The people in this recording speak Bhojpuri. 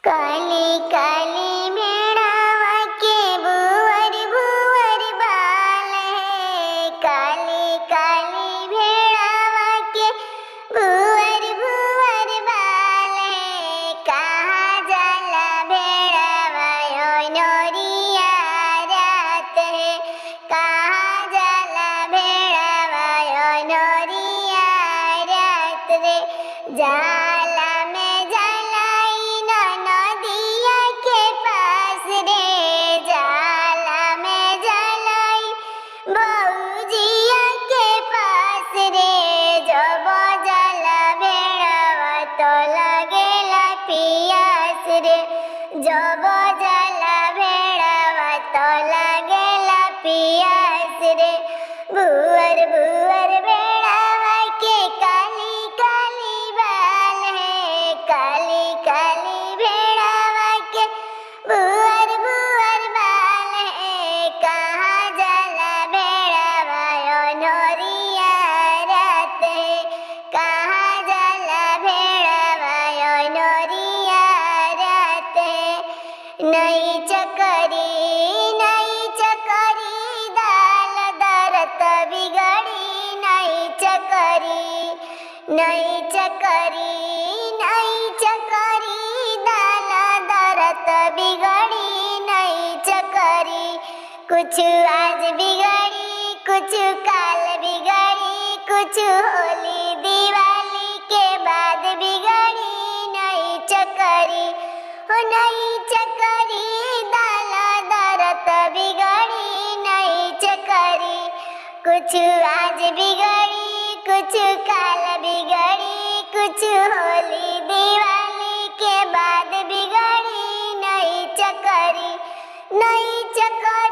काली काली भेड़ावा के भुअर भुअर बाल है, काली काली भेड़ावा के भुअर भुअर बाल है। कहाँ जाला भेड़ावा यो नोरिया रात है, कहाँ जाला भेड़ावा यो नोरिया रात रे। जाला में जलाई न नदिया के पास रे, जाला में जलाई बऊजिया के पास रे। जब जला भेड़वा तो लगेला पियास रे, जब जला भेड़वा तो लगेला पियास रे। भुअर भुअर भेड़वा के काली काली बाल है, काली काली भेड़वा के भुअर भुअर बाल है। कहाँ जाला भेड़वा यो नोरिया रात है, कहाँ जाला भेड़वा यो नोरिया रात है। नई चकरी नई चकरी दाल दरत बिगड़ी, नई चकरी नई चकरी नई चकरी दाल दरत बिगड़ी, नई चकरी। कुछ आज बिगड़ी कुछ काल बिगड़ी, कुछ होली दिवाली के बाद बिगड़ी, नई चकरी हो नई चकरी दाल दरत बिगड़ी, नई चकरी। कुछ आज बिगड़ी कुछ काल बिगड़ी, कुछ होली दिवाली के बाद बिगड़ी, नई चकरी नई चकरी।